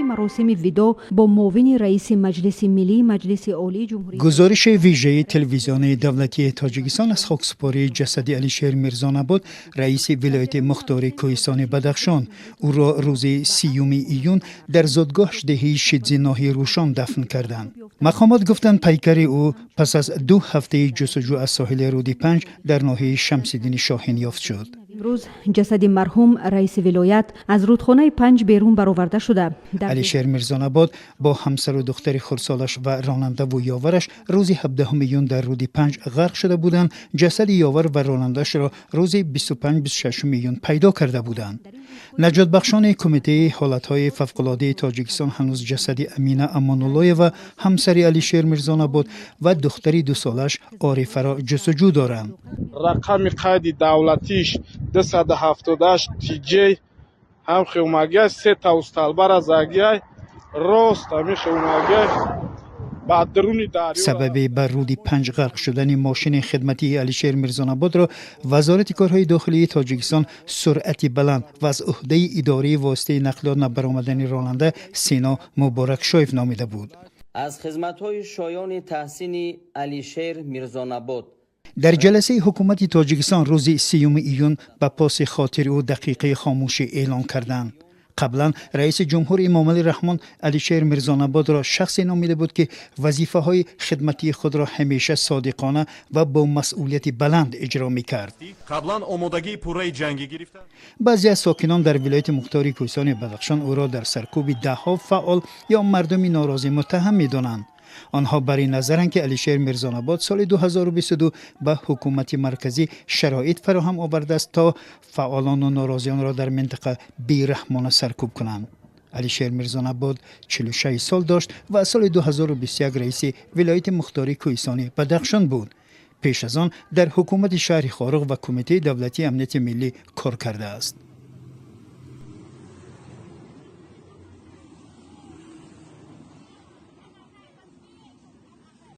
Маросими видоъ бо муовини раиси Маҷлиси Миллии Маҷлиси Олии Ҷумҳурии Гузориши вижаи телевизиони давлатии Тоҷикистон аз хоксупории ҷасади Алишер Мирзонабод, раиси вилояти мухтори Кӯҳистони Бадахшон. Ӯро рӯзи 30-юми июн дар зодгоҳаш, деҳаи Шидзи ноҳияи Рӯшон, дафн карданд. Мақомот гуфтанд, пайкари ӯ пас аз 2 ҳафтаи ҷустуҷӯ аз соҳили рӯди Панҷ дар ноҳияи Шамсиддини Шоҳин ёфт шуд. Имрӯз ҷасади марҳум раиси вилоят аз рӯдхонаи Панҷ берун бароварда шуда дар Алишер Мирзонабод бо ҳамсару духтари хурдсолаш ва ронандаву ёвараш рӯзи 17 июн дар рӯди Панҷ ғарқ шуда буданд. Ҷасади ёвар ва ронандаашро рӯзи 25-26 июн пайдо карда буданд. Наҷотбахшони Кумитаи ҳолатҳои фавқулодаи Тоҷикистон ҳанӯз ҷасади Амина Амонуллоева, ҳамсари Алишер Мирзонабод, ва духтари 2-солааш Орифаро ҷустуҷӯ доранд. Рақами қайди давлатиш 278 тж ҳам хеумагиай, сета усталбара загиай, рост ҳамин хеумагиай ба даруни дарё. Сабаби ба рӯди Панҷ ғарқ шудани мошини хидматии Алишер Мирзонабодро Вазорати корҳои дохилии Тоҷикистон суръати баланд ва аз ӯҳдаи идораи воситаи нақлиёт набаромадани ронанда Сино Муборакшоев номида буд. Аз хизматҳои шоёни таҳсини Алишер Мирзонабод. Дар ҷаласаи ҳукумати Тоҷикистон рӯзи 30-юми июн ба поси хотири ӯ дақиқаи хомӯшӣ эълон карданд. Қаблан раиси ҷумҳур Эмомалӣ Раҳмон Алишер Мирзонабодро шахсе номида буд, ки вазифаҳои хидматии худро ҳамеша содиқона ва бо масъулияти баланд иҷро мекард. Қаблан омодагии пурраи ҷангӣ гирифта. Баъзе аз сокинон дар вилояти мухтори Кӯҳистони Бадахшон ӯро дар саркӯби даҳҳо фаъол ё мардуми норозӣ муттаҳам медонанд. Онҳо бар ин назаранд, ки Алишер Мирзонабод соли 2022 ба ҳукумати марказӣ шароит фароҳам овардааст, то фаъолону норозиёнро дар минтақа бераҳмона саркӯб кунанд. Алишер Мирзонабод 46 сол дошт ва соли 2021 раиси вилояти мухтори Кӯҳистони Бадахшон буд. Пеш аз он дар ҳукумати шаҳри Хоруғ ва Кумитаи давлатии амнияти миллӣ кор кардааст.